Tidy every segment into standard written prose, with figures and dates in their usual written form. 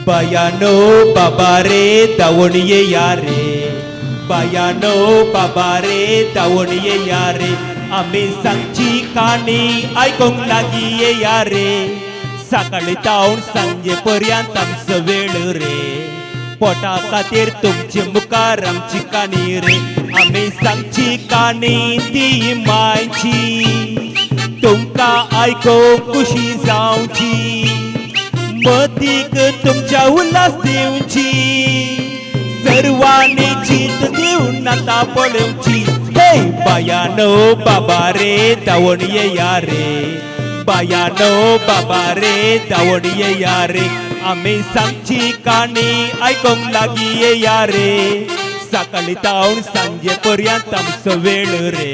बायानो बाबा रे धांवून येया रे, बायानो बाबा रे धांवून येया रे, आमी सांगची काणी आयकूंक लागीं येया रे. सकाळी तावन सांजे पर्यंत आमचो वेळ रे, पोटा खातीर तुमचे मुखार आमची काणी रे. आमी सांगची काणी ती मायची, तुमकां आयकूंक खुशी जावची, मतीक तुमच्या उल्हास दिवची, सर्वांनी चीत दिवन आतां पळोवची. हे बायानो बाबा रे धांवून येया रे, बायानो बाबा रे धांवून येया रे, आमी सांगची काणी आयकूंक लागीं येया रे. सकाळी तावन सांजे पर्यंत आमचो वेळ रे,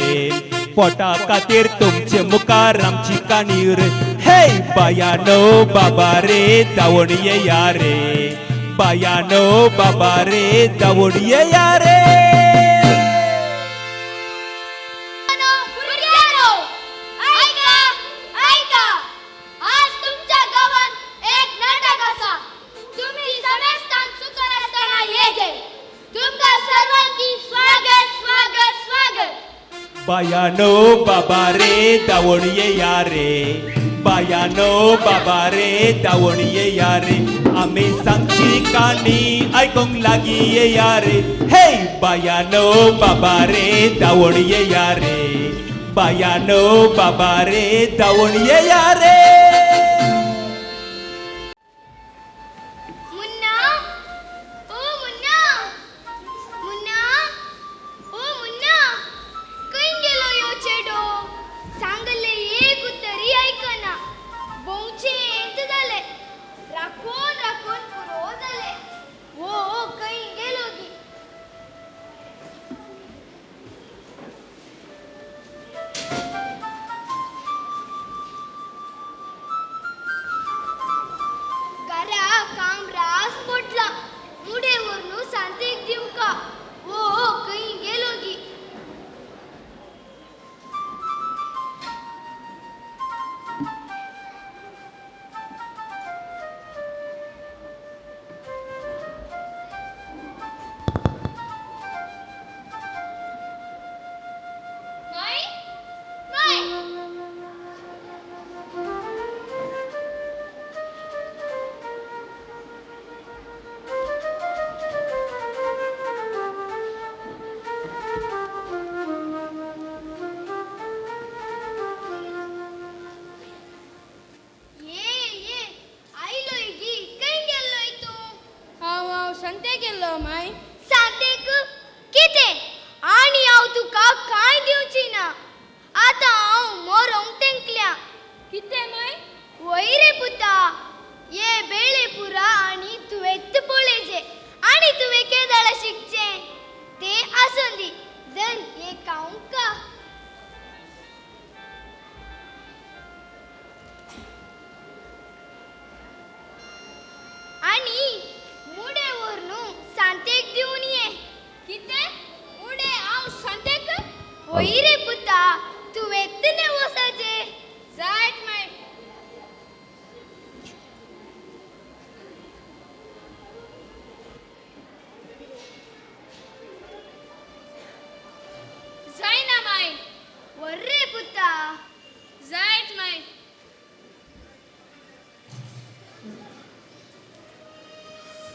पोटा खातीर तुमचे मुखार आमची काणी रे. हे बायानो बाबा रे धांवून येया रे, बायानो बाबा रे धांवून येया रे. बायानो बाबा रे धांवून येया रे, बायानो बाबा रे धांवून येया रे, आमी सांगची काणी आयकूंक लागीं येया रे. हे बायानो बाबा रे धांवून येया रे, बायानो बाबा रे धांवून येया रे.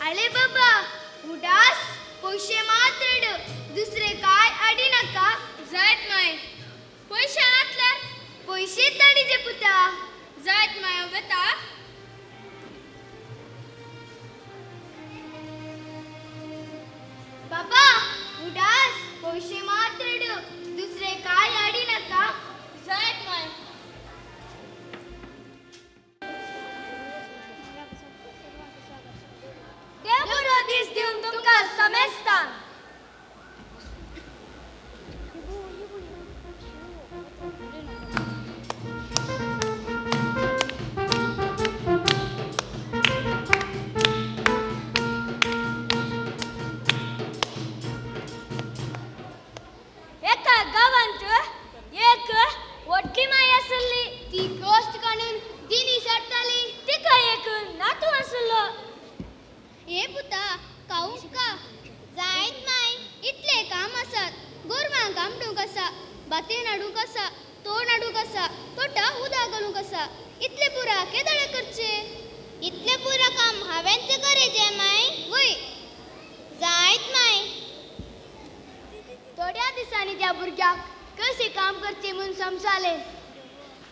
अरे बाबा उदास पैसे मात्र दुसरे काय आडी नका. जायत माय पैसे नातल्यार पैसे ताडीचे पुता. जायत माय वेता. बाबा उदास पैसे मात्र दुसरे काय आडी नका. जायत माय. देव दीस दिवन तुमकां समेस्तान. एका गांवांत एक व्हडली माय आसली. ती कश्ट काडून जिनी साडटाली. तिका एक नातू आसलो. ये पुता खावंक का जायत माय इतले काम आसात गोरवांक आमडूंक आसा भातेन हाडूंक आसा तोण हाडूंक आसा तोटा उदक घालूंक आसा इतले पुरा केदळे करचे इतले पुरा काम हांवें ते करेचे माय वय जायत माय थोड्या दिसांनी त्या भुरग्याक कशें काम करचें म्हूण समजालें.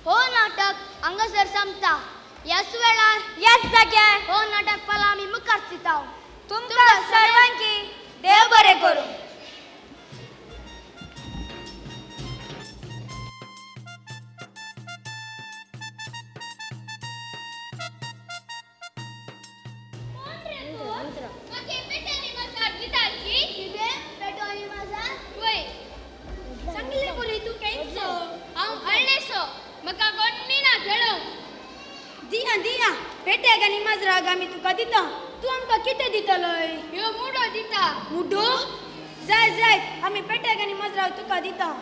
हो नाटक हांगासर सोंपता. ह्याच वेळार ह्याच जाग्यार हो नाटक पाला आमी मुखार दिता. तुमकां सर्वांकी देव बरें करूं. दिया पेट्याक आनी माजराक आमी तुका दिता. तूं आमकां कितें दितलोय? ह्यो मुडो दिता. मुडो? जाय जाय आमी पेट्याक आनी माजराक तुका दिता.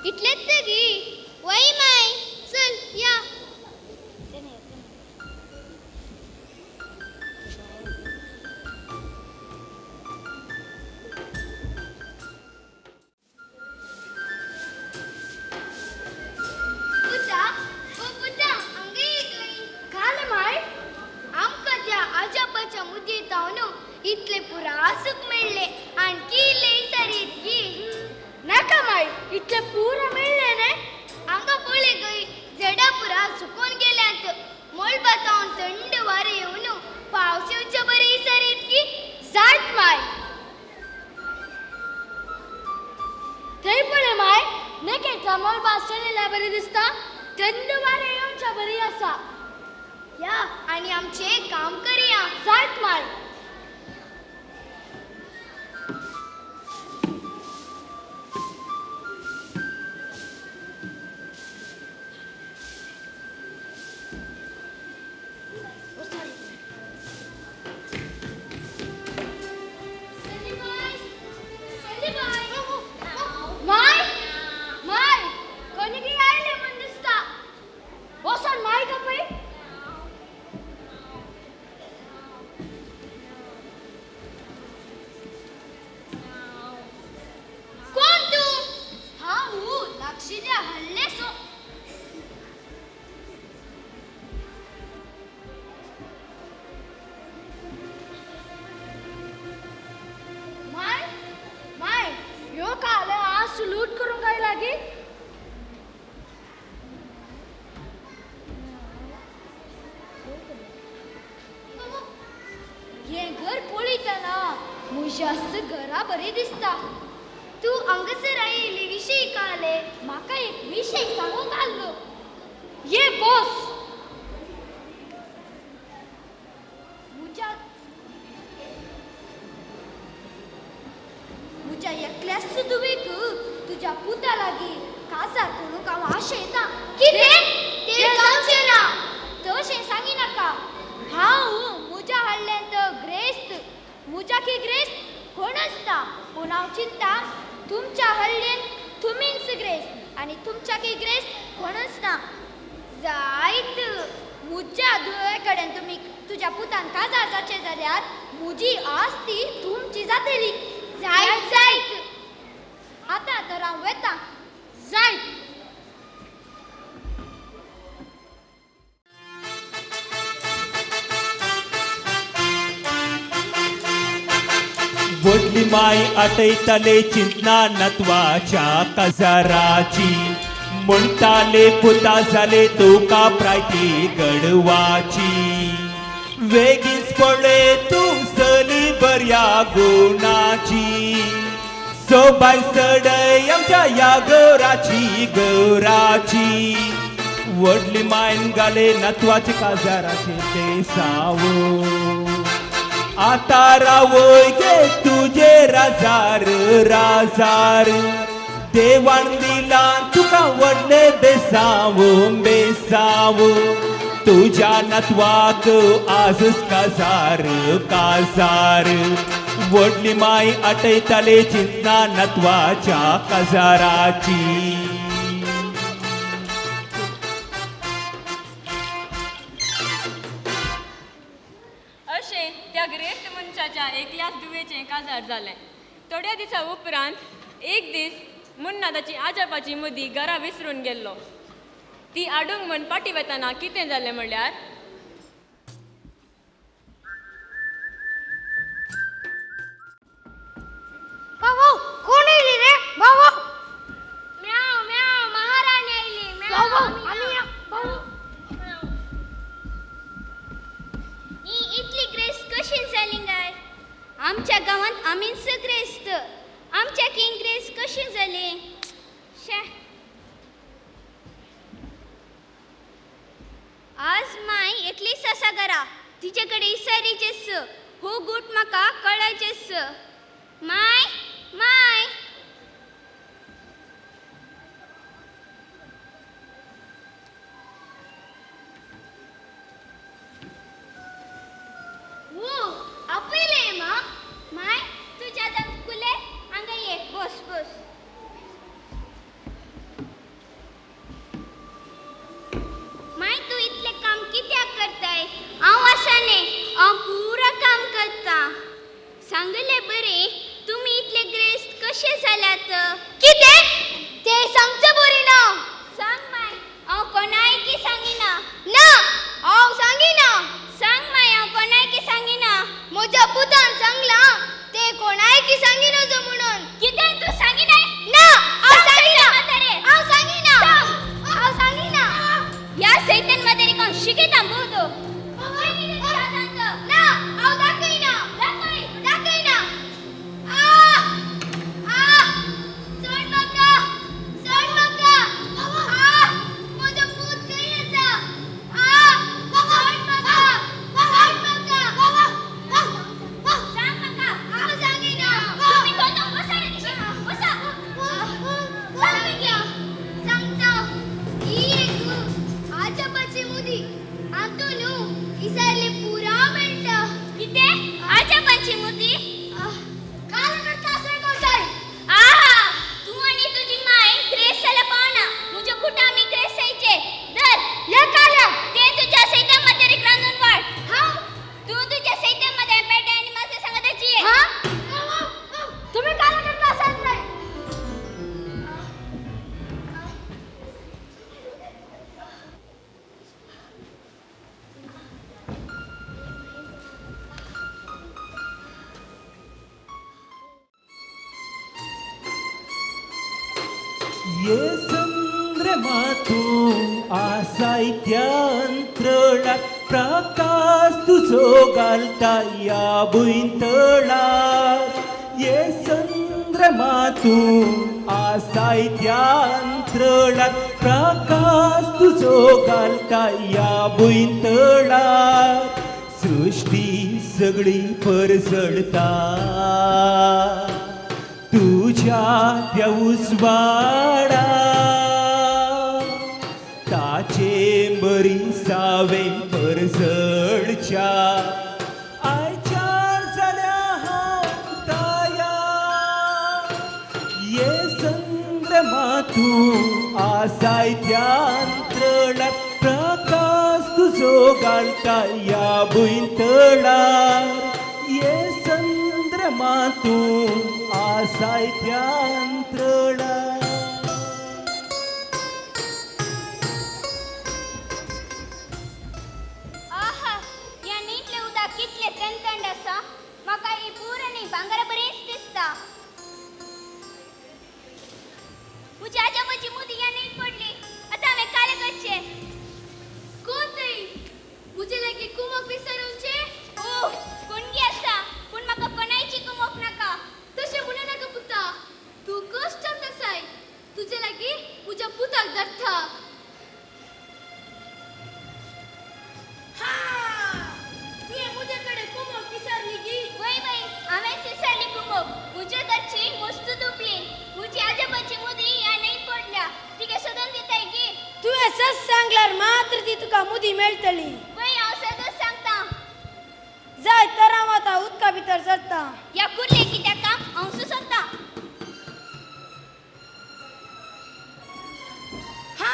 इतलेच गी वय my. आयता मळबा चलिल्ल्या बरी दिसता, थंड वारें येवच्या बरी आसा. या आनी आमचें काम करया. जायत माय. घरा बरी दिसता. तूं हांगासर आयिल्ली विशय कळ्ळे म्हाका एक विशय सांगूंक आसलो. ये बॉस. म्हज्या एकल्याच धुवेक तुज्या पुता लागीं काजार करूंक हांव आशेता. कितें? तें जावचें ना. तशें सांगिनाका. हांव म्हज्या हाडल्यान ग्रेस्त, म्हज्या की ग्रेस्त कोणच ना. पूण हांव चिंता तुमच्या हल्लेन तुमीच ग्रेस्त आनी तुमच्या की ग्रेस्त कोणच ना. जायत म्हज्या धुवे कडेन तुमी तुज्या पुतान काजार जाचें जाल्यार म्हजी आस्ती तुमची जातली. जायत जायत. आतां तर हांव वेता. जायत. व्हडली माय आटयताले चिंतना नत्वाच्या काजाराची, म्हणटाले पुता जाले तुका प्रायती घडवाची. वेगीच पळय तूं चली बऱ्या गुणाची, सोबाय सडय आमच्या ह्या गौराची गौराची. व्हडली मायन घाले नत्वाचे काजाराचे ते सावो. आता रावय गे तुजे राजार राजार, देवान दिला तुका व्हडले बेसाव बेसाव. तुज्या नातवाक आजच काजार काजार. व्हडली माय आटयताले चिंतना नातवाच्या काजाराची. अशें त्या ग्रेस्त मनशाच्या एकल्याच दुवेचें काजार जालें. थोड्या दिसा उपरांत एक दीस मुन्ना ताची आजपाची मुदी घरा विसरून गेल्लो. ती आडूंक म्हण फाटीं वतना कितें जालें म्हणल्यार, कोण येयली रे? भाव म्याव म्याव, महाराणी आयली. म्याव. ही इतली ग्रेस्त कशी जाली काय? आमच्या गांवांत आमीच ग्रेस्त, आमच्या किंग ग्रेस्त कशी जाली? शे. आज माय एकलीच आसा घरा, तिचे कडेन इसारीचेच हो गूट म्हाका कळायचेच. माय माय. आपयलें मा. माय तुज्या दांत कुले हांगा ये, बस बस. माय तूं इतलें काम कित्याक करताय? हांव आसा न्ही, हांव पुरा काम करता. सांगलें बरें, तुमी इतले ग्रेस्त कशे जाल्यात? कितें? तें सांगचें बरें ना. सांग माय, हांव कोणायकी सांगिना. ना, हांव सांगिना. सांग माय, हांव कोणायकी सांगिना. म्हज्या पुतान सांगलां तें कोणायकी सांगिना म्हणून. कितें तूं सांगिनाय? ना, हांव सांगिना. हांव सांगिना. हांव सांगिना. ह्या सैतान म्हातारेक हांव शिकयता भोव. ना, हांव दाखयना. दाखय, दाखयना. आ आ, सोड म्हाका, सोड. ये चंद्रमा तूं आसाय त्या अंतराळार प्रकाश तुजो घालता ह्या भुंयतळार. ये चंद्रमा तूं आसाय त्या अंतराळार प्रकाश तुजो घालता ह्या भुंयतळार. सृश्टी सगळी परजळता तुज्या त्या उजवाडा. ताचे बरी सावे परजळच्या आयच्यार जाल्या हांव तयार. ये चंद्रमा तूं आसाय त्या अंतराळार प्रकाश तुजो घालता ह्या भुंयतळार. ये चंद्रमा तूं आसाय त्या अंतराळार. आहा, ह्या न्हंयतलें उदक कितलें थंड आसा. म्हाका ही पुराय भांगरा बरीच दिसता. म्हज्या आजोबाची मुदी ह्या न्हंयत पडली. आतां हांवें कालें करचें. कोण थंय म्हजे लागीं कुमोक विसरूंचें? ओ, कोणगी आसा, पूण म्हाका कोणायची कुमोक नाका. तशें म्हणू नाका पुता. तूं कश्टांत आसाय. तुजे लागीं म्हज्या पुताक धाडटा. हा, तुवें म्हजे कडेन कुमोक विसरली गी? वय वय, हांवेंच विसरली कुमोक. म्हज्या घरची वस्तू दुबली. म्हजी आजोबाची मुदी ह्या न्हंयत पडल्या. तिका सोदून दिताय गी? तुवें सच सांगल्यार मात्र ती तुका मुदी मेळटली. वय, हांव सदूच सांगता. जाय तर हांव आतां उदका भितर सरता. ह्या कुर्ले कित्याक काम हांव सोदता. हा,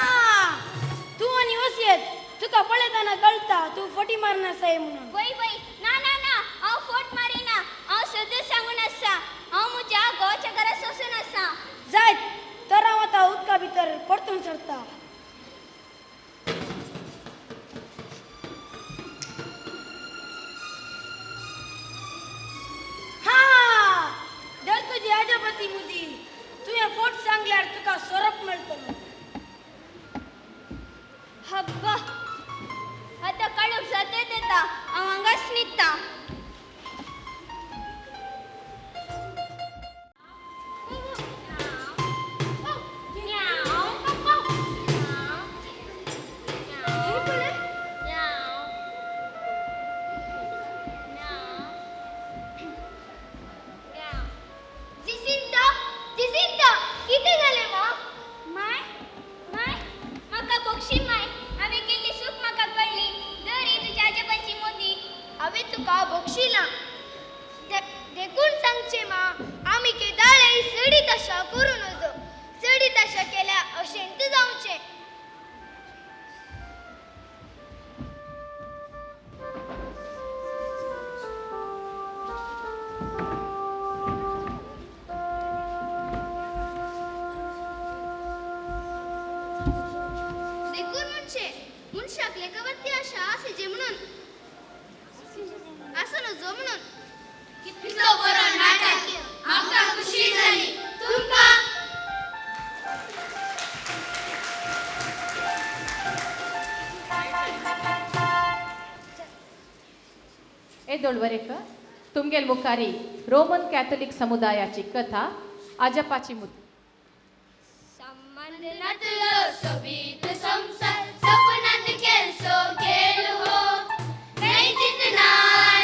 तूं आनी वसयत तुका पळयतना कळटा तूं फटी मारना साय म्हणून. वय वय, ना ना ना, हांव फट मारिना. हांव सदूच सांगून आसा. हांव म्हज्या घोवाच्या घरा सोसून आसा. जाय तर हांव आतां उदका भितर परतून सरता. हा, धर तुजी आजोबाची मुदी. तुवें फट सांगल्यार तुका सोरोप मेळटलो. हब्बा, आतां काळोख जातच येता. हांव हांगाच न्हिदता. जिसिंता, जिसिंता, कितें जालें मां? माय, माय, म्हाका बोगशी माय. हांवें केल्ली चूक म्हाका कळ्ळी. धर ही तुज्या आजोबाची मुदी. हांवें तुका बक्षिलां. देखून सांगचें मां, आमी केदाळेय चडीत आशा करूं नजो. चडीत आशा केल्यार अशेंत जावचें. देखून म्हणचें मनशाक लेखावरती आशा आसची म्हणून, आसूं नजो म्हणून. कितलो बरो नाटक. आमकां खुशी जाली. तुमकां? एदोळवरेक तुमगेल मुखारी रोमन कॅथोलिक समुदायाची कथा आजपाची मुदी. संबंध नातलो सोबीत संसार सपनात केलसो खेळ हो. नहीं जितना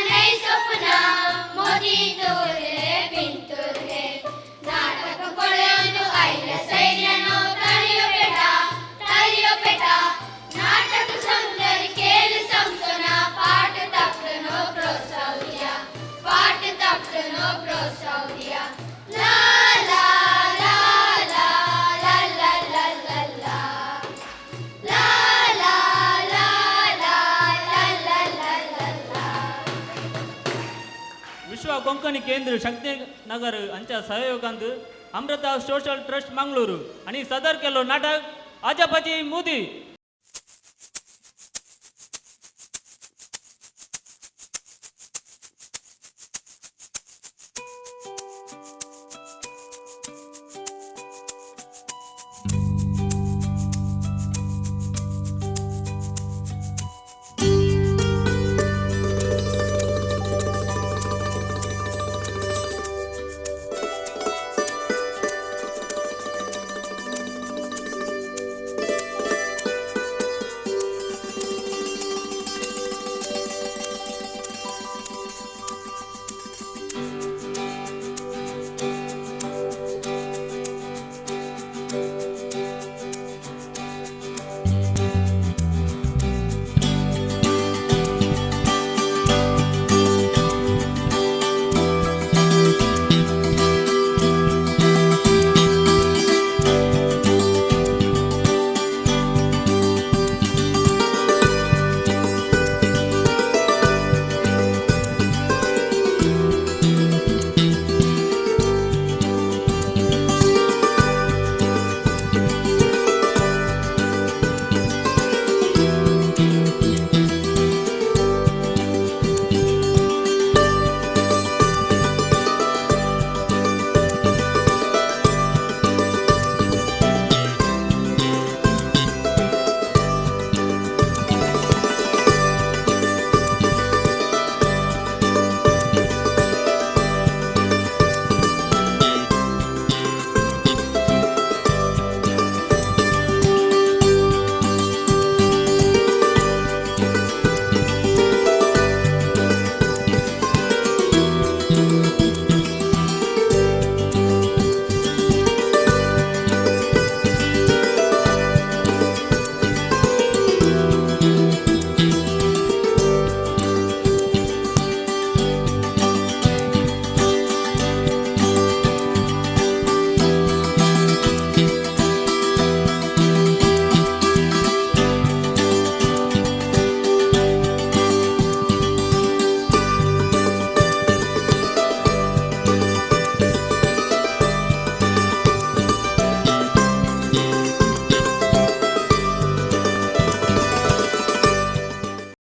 नहीं सपना मोदी दवरले पिंतूर हे. नाटक पळोवन आयल्या सैन्यानो ताळयो पेटा, ताळयो पेटा. नाटक समजर खेळ समजना पाठ तापडनो प्रोत्साहुया, पाठ तापडनो प्रोत्साहुया. ला ला ला ला ला ला ला ला ला. ला ला ला ला ला ला ला ला ला. विश्व कोंकणी केंद्र शक्तीनगर हांच्या सहयोगांत अमृता सोशल ट्रस्ट मंगळूर आनी सदर केलो नाटक आजपाची मुदी.